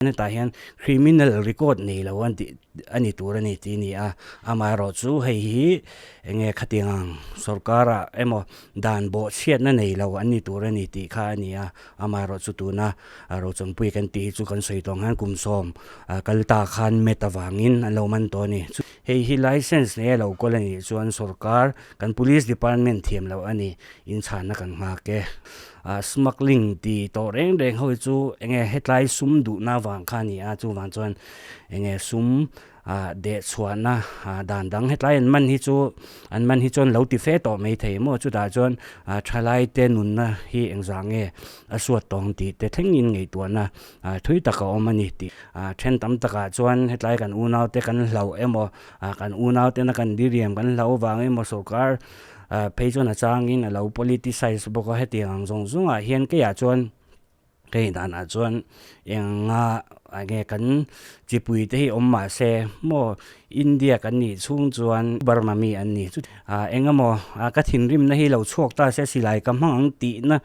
Hetah hian criminal record nei lo an tih a ni tur a ni tih a ni a, amaherawhchu hei hi eng nge khatiang ang sorkar ah emaw dan bawhchhiatna nei lo an ni tur a ni tih kha a ni a, amaherawhchu tuna Rochawngpui kan tih hi chu kan sawi tawh ang hian kum sawm kal ta khan met avangin an lo man tawh a ni. Hei hi license nei a lo kawl a nih chuan sorkar kan police department thiam loh a ni inchhanna kan nghak e. Smuggling ti tawh reng reng ho hi chu enge hetlai sum duhna vang kha a ni a, chuvang chuan enge sum deh chhuahna dan dang hetlai an man hi chu an man hi chuan lo ti fe tawh mai thei maw chutah chuan thalai te nunna hi engzah nge a suat tawh ang tih te thlengin ngaihtuahna thui tak a awm a ni tih then tam takah chuan hetlai kan unau te kan hlauh emaw kan unau tena kan diriam kan hlauh avang emaw sorkar Phei chuan a changin a lo politicize bawk a, hetiang ang zawng zawngah hian keiah chuan kei danah chuan enga enge kan chipui te hi awm mah se maw India kan nih chhung chuan Burma mi an ni chu eng emaw ka thinrimna hi lo chhuak ta se silai ka hmang ang tihna.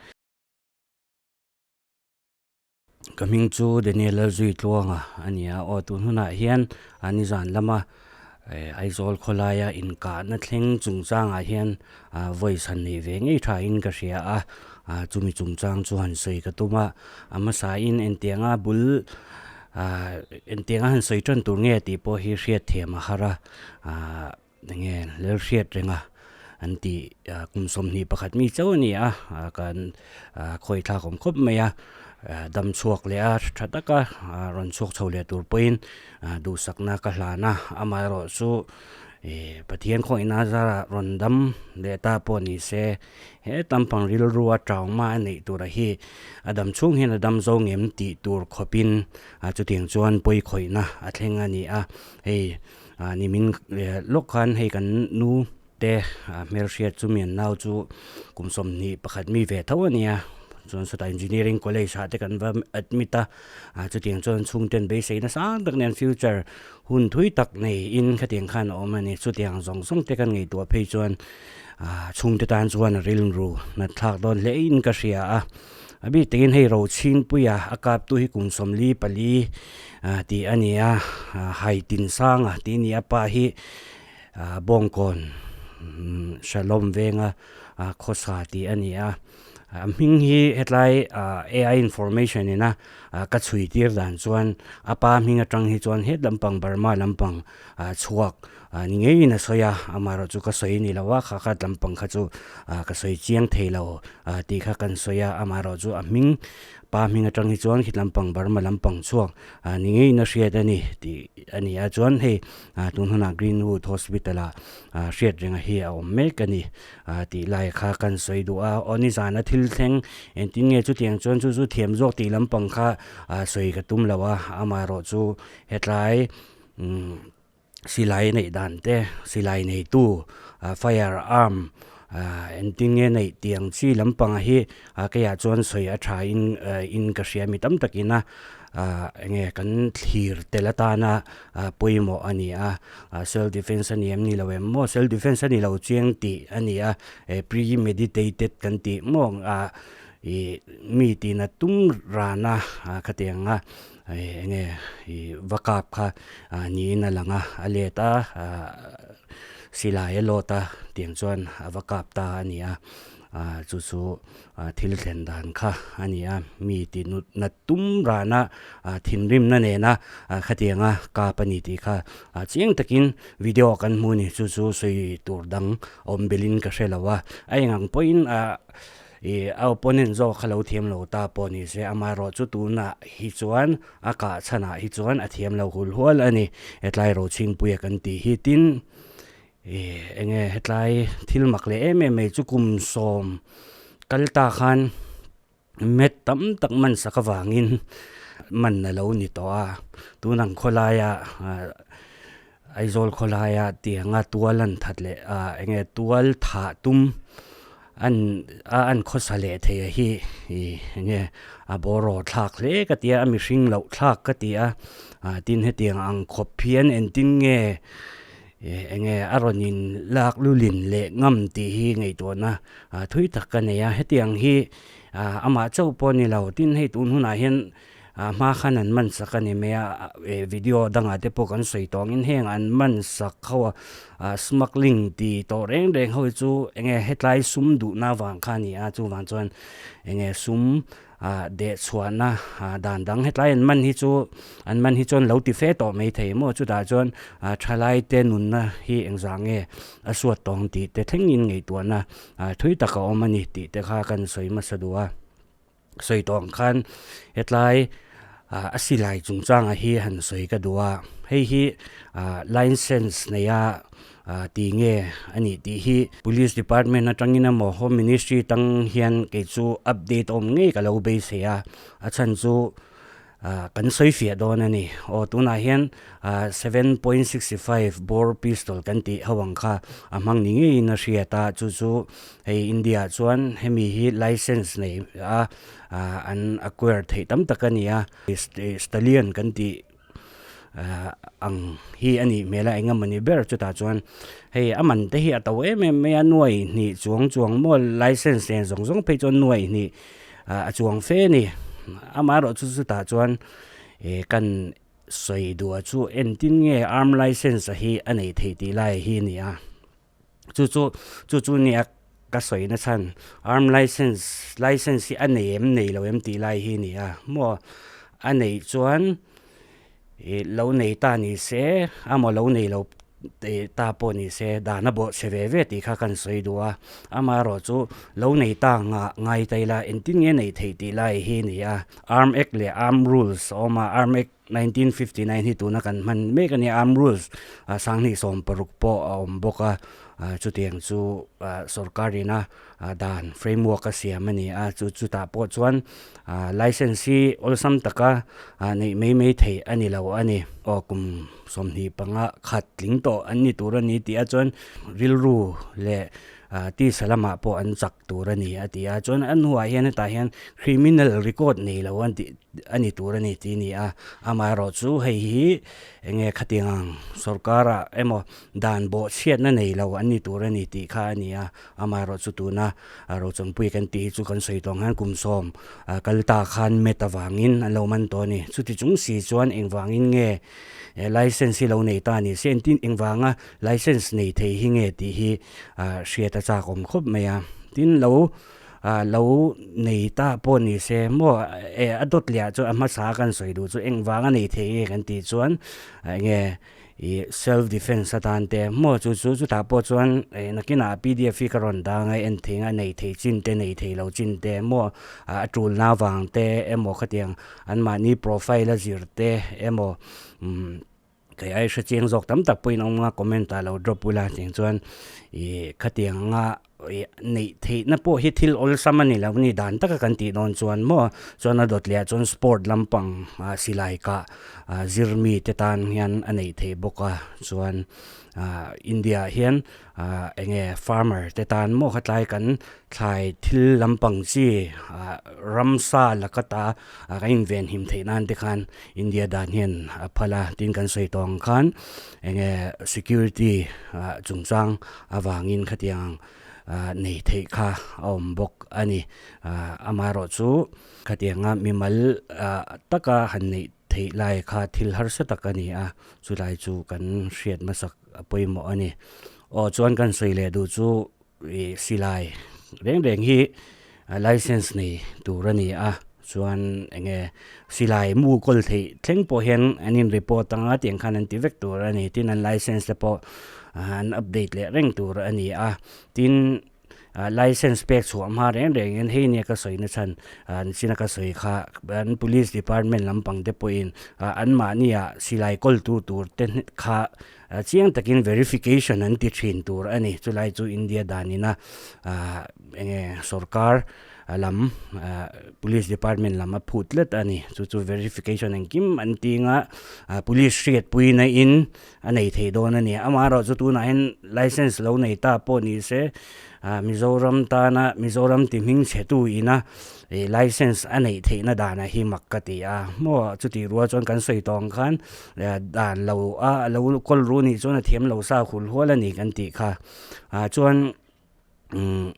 Ka hming chu Daniel Lalzuitluanga a ni a, aw tun hunah hian a nizan lama Aizawl khawlaia inkahna thleng chungchangah hian voice han neih ve ngei thain ka hria a, chumi chungchang chu han sawi ka tum a, a hmasain engtianga bul engtianga han sawi tan tur nge tih pawh hi hriatthiam a har a. Enge lel hriat reng a an tih kum 21 mi chauh a ni a, kan khawi thlak awm khawp mai a, dam chhuak leh a tha taka rawn chhuak chho leh tur pawhin duhsakna ka hlan a, amaherawh chu Pathian khawihna zarah rawn dam leh ta pawh ni se he tampang rilru a trauma a neih tura hi a dam chhung hian a dam zo ngem tih tur khawpin chutiang chuan pawi khawihna a thleng a ni a, hei. Nimin lawk khan hei kan nu te hmelhriat chu mian nau chu kum 21 mi ve tho a nia chuan sawtah engineering college ah te kan va admit a chutiang chuan chhungten beisei nasa tak nen future hun thui tak nei in khatiang khan a awm a ni chutiang zawng zawng te kan ngaihtuah phei chuan chhungte tan chuan a rilru nat thlak dawn hle in ka hria a. A bik takin hei Rochhingpuia a kaptu hi kum 44 tih a ni a, Haitinsanga tih a ni a, pa hi Bawngkawn Shalom venga khawsa tih a ni a. A hming hi hetlai AI information ina ka chhui tir dan chuan a pa hming atang hi chuan het lampang Burma lampang chhuak ni ngeiin a sawi a, amaherawhchu ka sawi ni lo a, kha kha lampang kha chu ka sawi chiang thei lo tih kha kan sawi a, amaherawhchu a hming pa hming atang hi chuan khi lampang Burma lampang chhuak ni ngeiin a hriat a ni tih a ni a, chuan hei tun hunah Greenwood Hospital ah hriat renga hi a awm mek a ni tih lai kha kan sawi duh a, aw nizana thil thleng engtin nge chutiang chuan chu chu thiam zawk tih lampang kha sawi ka tum lo a, amaherawhchu hetlai. Silai neih dan te, silai neitu fire arm engtin nge neih tih ang chi lampang hi keiah chuan sawi a tha in in ka hria mi tam takin a enge kan thlir tel atana pawimawh a ni a, self defence a ni em ni lo em maw self defence a ni lo chiang tih a ni a, premeditated kan tih maw ih mi tina tum rana khatianga. Enge ih va kap kha niin a lang a, a let a silai a lawt a tiang chuan a va kap ta a ni a, chu chu thil thlen dan kha a ni a, mi ti nut nat tum rana thinrimna nena khatianga kap a ni tih kha chiang takin video kan hmu a ni, chu chu sawi tur dang awm belhin ka hre lo a, a engang pawhin ah. Ih a opponent zawk kha lo thiam lo ta pawh ni se, amaherawhchu tunah hi chuan a kah chhanah hi chuan a thiam lo hul hual a ni. Hetlai Rochhingpuia kan tih hi tin ih enge hetlai thil mak leh em em mai chu kum sawm kal ta khan met tam tak man sak avangin man a lo ni tawh a, tunang khawlaia Aizawl khawlaia tianga tual an that leh ah enge tual thah tum an a an khawsa leh thei a hi ih enge a bawraw thlak hle ka ti a a mihring loh thlak ka ti a ah tin hetiang ang khawp hian engtin nge ih enge a rawn in lak lulin leh ngam tih hi ngaihtuahna ah thui tak ka nei a hetiang hi ah amah chauh pawh a ni lo tin hei tun hunah hian. Hma khan an man sak a ni mai a, video dangah te pawh kan sawi tawh angin heng an man sak ho a smuggling ti tawh reng reng ho hi chu enge hetlai sum duhna avang kha a ni a, chuvang chuan enge sum ah deh chhuahna ah dan dang hetlai an man hi chu an man hi chuan lo ti fe tawh mai thei maw chutah chuan ah thalai te nunna hi engzah nge a suat tawng tih te thlengin ngaihtuahna ah thui tak a awm a ni tih te kha kan sawi hmasa duh a. Sawi tawh ang khan hetlai ah a silai chungchangah hi han sawi ka duh a, hei hi ah license neia ah ti nge a nih tih hi police department atangin emaw home ministry tang hian kei chu update awm ngei ka lo beisei a, a chhan chu ah kan sawi fiah dawn a ni. Aw tunah hian ah 7.65 bore pistol kan tih ho ang kha a hmang ni ngeiin a hriat a, chu chu hei India ah chuan hemi hi license nei a ah an acquire theih tam tak a ni a, stallion kan tih ah ang hi a nih hmel a eng emawni ber chutah chuan hei a man te hi a to em em mai a nuai hnih chuang chuang maw license nen zawng zawng phei chuan nuai hnih ah a chuang fe a ni amaherawh chu chutah chuan ih kan sawi duh chu entin nge arm license a hi a nei theih tih lai hi a ni a chu chu chu chu nia ka sawi na chhan arm license license hi a nei em nei lo em tih lai hi a ni a maw a neih chuan ih lo nei ta ni se amaw lo nei lo ta pawh ni se dan a bawh chhe ve ve tih kha kan sawi duh a amaherawhchu lo nei ta nghah ngai ta ila engtin nge neih theih tih lai hi a ni a arm act leh arm rules a awm a arm act 1959 hi tuna kan hman mek a nia arm rules sanghnih 16 pawh a awm bawk a chutiang chu sorkar ina dan framework a siam a ni a chu chutah pawh chuan license hi awlsam taka neih mai mai theih a ni lo a ni aw kum 25 khat tling tawh an ni tur a ni tih a chuan rilru leh tisa lamah pawh an chak tur a ni a ti a chuan a hnuah hian hetah hian criminal record nei lo an tih a ni tur a ni tih a ni a amaherawhchu hei hi eng nge khatiang ang sorkar ah emaw dan bawhchhiatna nei lo an ni tur a ni tih kha a ni a. Amaherawhchu tuna Rochawngpui kan tih hi chu kan sawi tawh ang hian kum sawm kal ta khan met avangin an lo man tawh a ni. Chuti chung si chuan engvangin nge license hi lo nei ta a ni se engtin engvanga license nei thei hi nge tih hi hriat a chak awm khawp mai a. Tin lo lo nei ta pawh ni se maw a dawt leh ah chuan a hmasa kan sawi duh chu engvanga nei thei nge kan tih chuan enge Ih self defence atan te maw chu chu chutah pawh chuan ih nakinah pdf hi ka rawn dang a en thei a nei thei chin te nei thei lo chin te maw ah a tulna avang te emaw khatiang anmahni profile a zir te emaw umm kei ai hre chiang zawk tam tak pawhin a awm a comment ah lo drop ula tiang chuan ih khatiang anga ih neih theihna pawh hi thil awlsam a ni lo ni dan taka kan tih dawn chuan maw chuan a dawt leh ah chuan sport lampang ah silai kah ah zir mi te tan hian a neih theih bawk a chuan ah India ah hian ah eng nge farmer te tan maw khatlai kan thlai thil lampang chi ah ramsa laka ta ah kan invenhim theih nan te khan India dan hian a phal a tin kan sawi tawh ang khan eng nge security ah chungchang avangin khatiang nei theih kha a awm bawk a ni. Amaherawhchu khatianga mimal taka han neih theih lai kha thil harsa tak a ni a, chulai chu kan hriat hmasak a pawimawh a ni. Aw chuan kan sawi leh duh chu ih silai reng reng hi license nei tur a ni a, chuan eng nge silai mu kawl theih thleng pawh hian an in report anga tiang khan an ti vek tur a ni tin an license te pawh an update leh reng tur a ni a tin ah license pek chhuah hma reng reng in hei nia ka sawi na chhan ah nichina ka sawi kha an police department lampang te pawhin ah an mahni ah silai kawl tu tur te kha Chiang takin verification an ti thin tur a ni. Chulai chu India danina eng nge sorkar lam police department lam a phut tlat a ni. Chu chu verification engkim an ti anga police hriatpuina in a nei thei dawn a ni. Amaherawhchu tunah hian license lo nei ta pawh ni se Mizoram tana Mizoram ti hming chhe tu ina Ih license a neih theihna danah hi mak ka ti a, maw chutih rual chuan kan sawi tawh ang khan dan lo a lo kawl ru nih chuan a thiam lo sa hul hual a ni kan tih kha ah chuan umm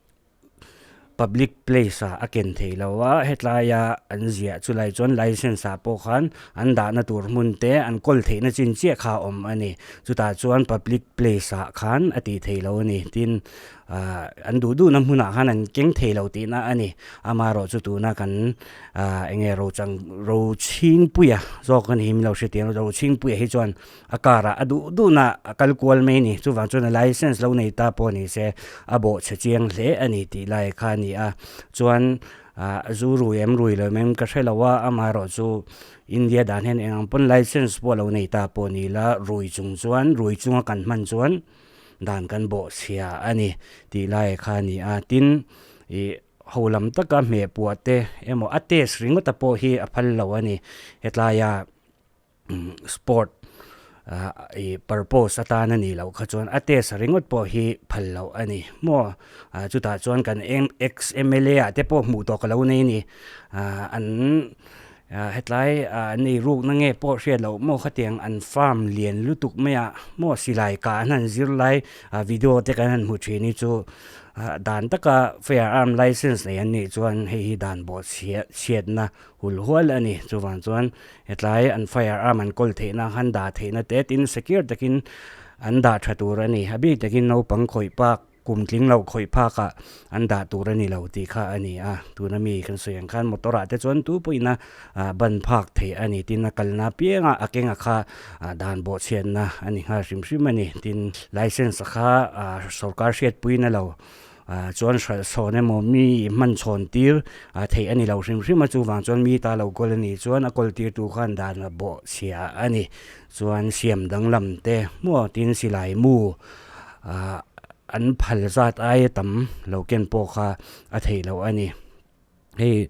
Public place ah a ken thei lo a, hetlaia an ziah chu lai chuan license ah pawh khan an dahna tur hmun te an kawl theihna chin chiah kha a awm a ni. Chutah chuan public place ah khan a tih thei lo a ni. Tin, ah an duh duhna hmunah khan an keng thei lo tihna a ni. Amaherawh chu tuna kan ah eng nge rochang Rochhingpuia zawk a ni hi min lo hrethiam a, Rochhingpuia hi chuan A car ah a duh duhna a kal kual mai a ni. Chuvang chuan a license lo nei ta pawh ni se a bawh chhe chiang hle a ni tih lai kha a ni a. Chuan ah zu rui em rui lo em ka hre lo a, amaherawh chu India dan hian eng ang pawn license pawh lo nei ta pawh ni la rui chung chuan rui chunga kan hman chuan dan kan bawh chhia a ni tih lai kha a ni a. Tin ih ho lam taka hmeh puah te emaw a test ringawta pawh hi a phal lo a ni hetlaia. Sport ih purpose atan a nih loh kha chuan a test ringawt pawh hi phal loh a ni maw chutah chuan kan ex mla ah te pawh hmuh tawh ka lo nei a ni an hetlai an ei rukna nge pawh hriat loh maw khatiang an farm lian lutuk mai ah maw silai kah an han zir lai video te kan han hmu thin hi chu dan taka firearm license nei an nih chuan hei hi dan bawh chhiatna hul hual a ni. Chuvang chuan hetlai an firearm an kawl theihna khan dah theihna te tin secure takin an dah tha tur a ni. A bik takin naupang khawih pak, kum tling loh khawih phakah an dah tur a ni lo tih kha a ni a. Tuna mi kan sawi ang khan motor ah te chuan tu pawhin a ban phak theih a ni. Tin a kalna apianga a kenga kha dan bawhchhiatna a ni nghal hrim hrim a ni. Tin license kha sorkar hriatpuina lo Chuan hralh chhawn emaw mi hman chhawn tir theih a ni lo hrim hrim a, chuvang chuan mi ta lo kawl a nih chuan a kawl tirtu khan dan a bawh chhia a ni. Chuan siam danglam te hmuah tin silai mu an phal zat aia tam lo ken pawh kha a theih loh a ni. Hei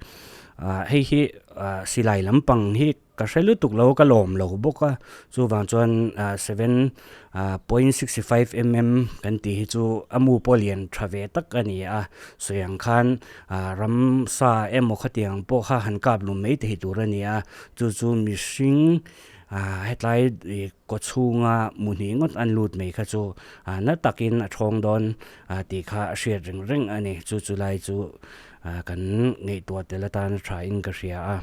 ah hei hi ah silai lampang hi ka hre lutuk lo ka lawm lo bawk a chuvang chuan ah seven ah point sixty five mm kan tih hi chu a mu pawh lian tha ve tak a ni a sawi ang khan ah ramsa emaw khatiang pawh kha han kap lum mai thei tur a ni a chu chu mihring ah hetlai ih kaw chhunga mu hnih ngawt an lut mai kha chu ah na takin a thawng dawn ah tih kha a hriat reng reng a ni chu chu lai chu. Kan ngaihtuah tel atan a tha in ka hria a.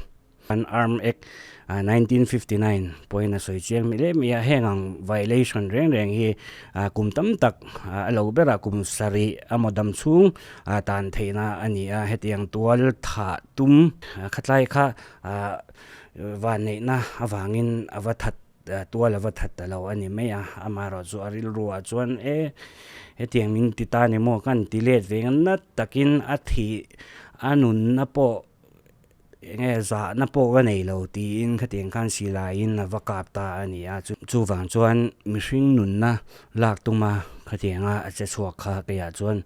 An Arm Act 1959 pawhin a sawi chiang hmel em mai a, heng ang violation reng reng hi kum tam tak a lo berah kum sarih emaw dam chhung tan theihna a ni a, hetiang tual thah tum khatlai kha vanneihna avangin a va that Tual a va that ta lo a ni mai a, amaherawh chu a rilru ah chuan e hetiang min ti ta ni maw ka han ti let ve ngat nat takin a thih a nunna pawh eng nge zahna pawh ka nei lo tiin khatiang khan silaiin a va kap ta a ni a, chuvang chuan mihring nunna lak tuma khatianga a che chhuak kha keiah chuan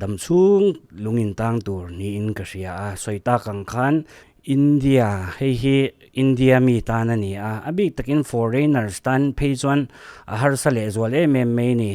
damchhung lung intang tur niin ka hria a, sawi tak ang khan India, hei hi India mi tan a ni a, a bik takin foreigners tan phei chuan a harsa leh zual em em mai a ni.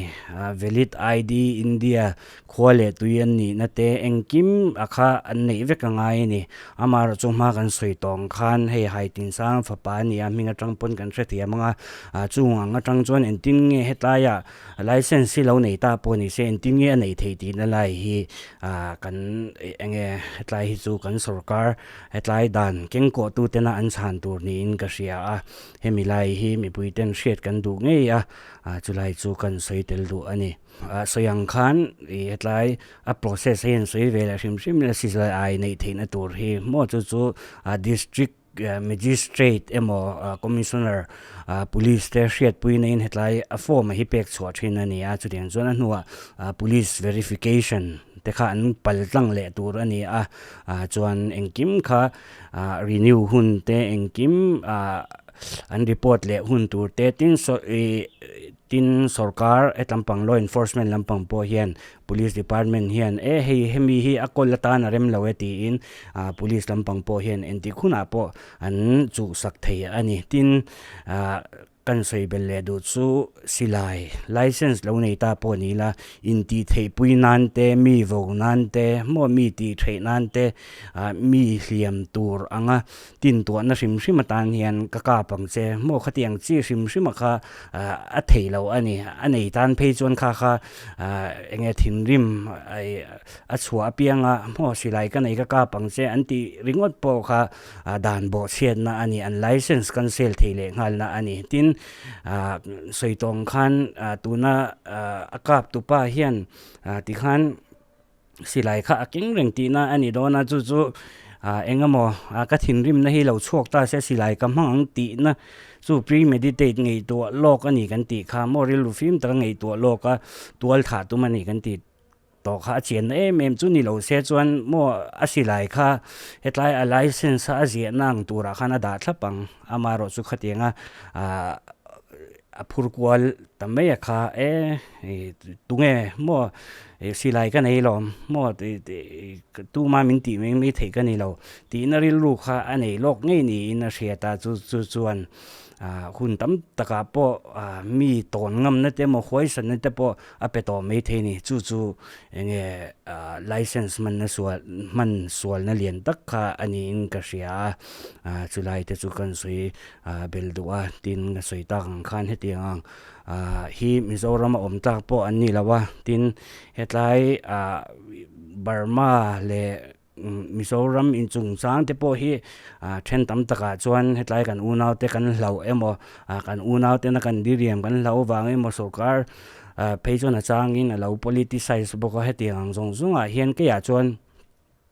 Valid ID India khua leh tui an nihna te engkim a kha an neih vek a ngai a ni. Amaherawh chu hma kan sawi tawh ang khan hei Haitin-sang fapa a ni a, hming atang pawn kan hrethiam ang a, chung ang atang chuan engtin nge hetlaiah License hi lo nei ta pawh ni se engtin nge a neih theih tihna lai hi ah kan eng nge hetlai hi chu kan sorkar hetlai dan kengkawh tu tena an chhan tur niin ka hria a, hemi lai hi mipui ten hriat kan duh ngei a, ah chulai chu kan sawi tel duh a ni. Ah sawi ang khan ih hetlai a process hi an sawi ve leh hrim hrim la sisalai ai neih theihna tur hi maw chu chu ah district Magistrate emaw Commissioner Police te hriatpui naiin hetlai a form a hi pek chhuah thin a ni a, chutiang chuan a hnuah Police verification te kha an pal tlang leh tur a ni a, chuan engkim kha renew hun te engkim an report leh hun tur te tin tin sorkar hetlampang law enforcement lampang pawh hian Police department hian e hei hemi hi a kawl atan a rem lo e tiin ah police lampang pawh hian entik hunah pawh an chuhsak thei a ni. Tin ah. Kan sawi belh leh duh chu silai license lo nei ta pawh ni ila, intih theihpui nan te, mi vo nan te, maw mi tih theih nan te, mi hliam tur anga tintuahna hrim hrim atan hian ka kap ang che, maw khatiang chi hrim hrim a kha a thei lo a ni. A nei tan phei chuan kha kha enge thinrim a chhuah apianga maw silai ka nei ka kap ang che an tih ringawt pawh kha dan bawhchhiatna a ni, an license cancel thei leh nghalna a ni. Tin, sawi tawh ang khan tuna a kap tupa hian tikhan silai kha a keng reng tihna a ni dawn a, chu chu eng emaw ka thinrimna hi lo chhuak ta se silai ka hmang ang tihna chu premeditate ngaihtuah lawk a ni kan tih kha maw rilru fim taka ngaihtuah lawk a tual thah tum a ni kan tih. Tawh kha a chianna em em chu ni lo se chuan maw a silai kha hetlai a license a ziahna ang turah khan a dah thlap ang, amaherawh chu khatianga ah a phur kual ta mai a kha e tunge maw silai ka nei lawm maw tuma min tih mai mai theih ka ni lo tihna rilru kha a nei lawk ngei niin a hriat a chu chu chuan. Hun tam takah pawh mi tawn ngamna te emaw huaisanna te pawh a pe tawh mai thei a ni. Chu chu enge license hmanna sual hman sualna lian tak kha a niin ka hria a, chulai te chu kan sawi bel duh a, tin ka sawi tak ang khan hetiang ang hi Mizoram a awm tlak pawh an ni lo a, tin hetlai Burma leh Mizoram inchungchang te pawh hi then tam takah chuan hetlai kan unau te kan hlauh emaw kan unau tena kan diriam kan hlauh vang emaw sorkar phei chuan a changin a lo politicize bawk a hetiang ang zawng zawngah hian keiah chuan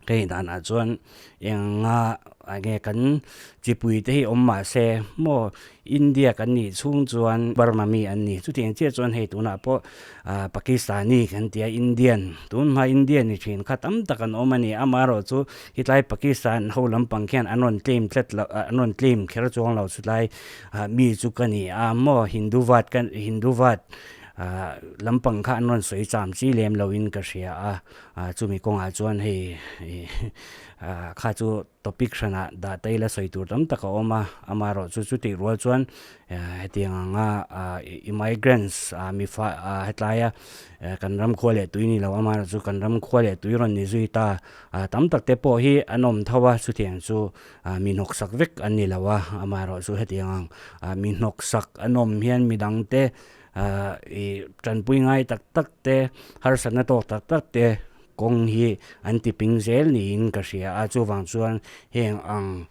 hei danah chuan enga enge kan chipui te hi awm mahse maw India kan nih chhung chuan Burma mi an ni. Chutiang chiah chuan hei tunah pawh Pakistani kan tia Indian tun hma Indian ni thin kha tam tak an awm a ni. Amaherawh chu hetlai Pakistan ho lampang khian an rawn claim tlat lo an rawn claim kher chuang lo chutlai mi chu ka ni a maw Hinduvat ka Hinduvat lampang kha an rawn sawi cham chi lem loin ka hria a chumi kawngah chuan hei kha chu Topic hranah dah ta ila sawi tur tam tak a awm a, amaherawh chu chutih rual chuan hetiang anga immigrants mi fa hetlaia kan ram khua leh tui ni lo amaherawh chu kan ram khua leh tui rawn ni zui ta tam tak te pawh hi an awm tho a, chutiang chu mi hnawksak vek an ni lo a, amaherawh chu hetiang ang mi hnawksak an awm hian midangte ih tanpui ngai tak tak te harsatna tawk tak tak te Kawng hi an ti ping zel niin ka hria a, chuvang chuan heng ang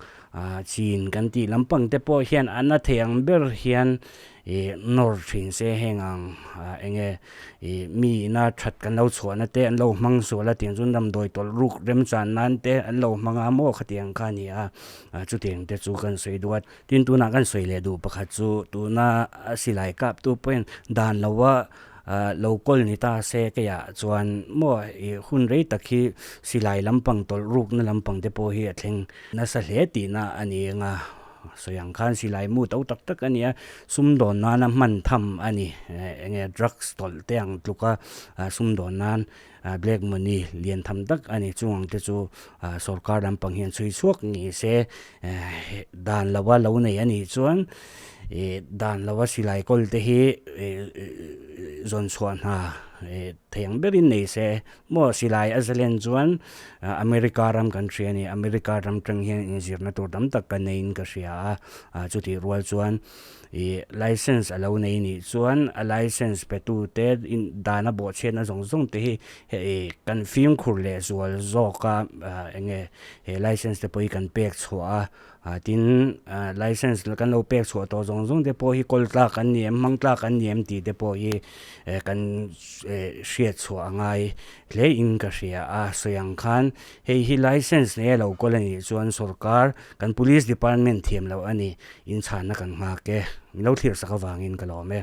chin kan tih lampang te pawh hian a na thei ang ber hian ih nawr thin se heng ang enge ih mi ina that kan lo chhuahna te an lo hmang sual a tiang chuan damdawi tawlh ruk remchan nan te an lo hmang a maw khatiang kha a ni a, chutiang te chu kan sawi duh a. Tin tunah kan sawi leh duh pakhat chu tuna a silai kap tu pawhin dan loa lo kawl ni ta se keiah chuan maw ih hun rei tak hi silai lampang tawlh rukna lampang te pawh hi a thleng nasa hle tihna a ni ang a, sawi ang khan silai mu to tak tak a ni a, sumdawn nana hman tham a ni eng nge drugs tawlh te ang tluka sumdawn nan black money lian tham tak a ni chung ang te chu sorkar lampang hian chhui chhuak ni se dan lova lo nei a nih chuan ih dan lova silai kawl te hi zawn chhuah hna thei ang berin nei se maw silai a zalen chuan America ram kan hria a ni America ram tang hian inzirna tur tam tak ka neiin ka hria a chutih rual chuan Ih license a lo nei nih chuan a license pe tu te in dan a bawhchhiatna zawng zawng te hi hei kan fimkhur leh zual zawk a eng nge he license te pawh hi kan pek chhuah a tin license kan lo pek chhuah tawh zawng zawng te pawh hi kawl tlak an ni em hmang tlak an ni em tih te pawh hi kan hriat chhuah a ngai hle in ka hria a sawi ang khan hei hi license nei a lo kawl a nih chuan sorkar kan police department thiam loh a ni. Inchhanna kan nghak e. Min lo thlir sak avangin ka lawm e.